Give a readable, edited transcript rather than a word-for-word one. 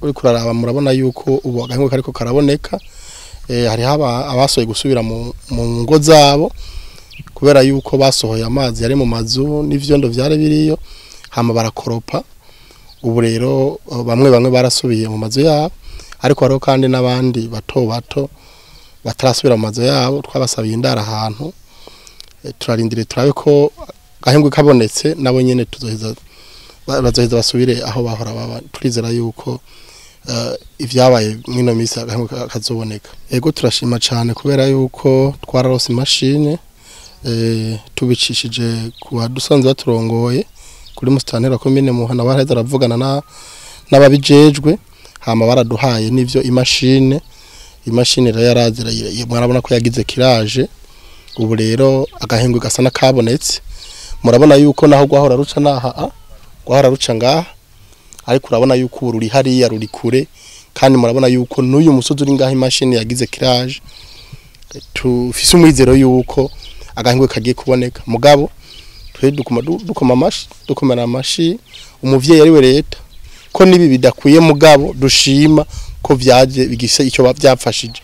Uri kuraraba murabona yuko ubu agahengwe kariko karaboneka. Hariho abasohoye gusubira mu ngo zabo kubera yuko basohoye amazi yari mu mazu n'ivyondo vyari biriyo, hama barakoropa. Ubu rero bamwe bamwe barasubiye mu mazu yabo, ariko hariho kandi n'abandi bato bato batarasubira mu mazu yabo. Twabasabiye indara ahantu, turarindire turabe ko gahengwe kabonetse, nabo nyene tuzoheza bazoheza basubire aho bahora baba. Turizera yuko ivyabaye mwino misi agahengwe kazoboneka. Ego turashima cane kubera yuko twararose imashine, tubicishije ku badusanzwe baturongoye kuri musitantera komine Muhana, baraheza aravugana n'ababijejwe, hama baraduhaye n'ivyo imashine. Imashine rero yarazira, murabona ko yagize kiraje. Ubu rero agahengwe gasa nakabonetse. Murabona yuko naho gwahora ruca naha, gwahora ruca ngaha, ariko urabona yuko ubu ruri hariya, ruri kure. Kandi murabona yuko n'uyu musozi uri ngaha imashini yagize kiraje. Tufise umwizero yuko agahengwe kagiye kuboneka. Mugabo twe dukoma amashi, dukomera amashi umuvyeyi ari we leta, ko nibi bidakwiye, mugabo dushima ko vyaje bigise icyo byafashije.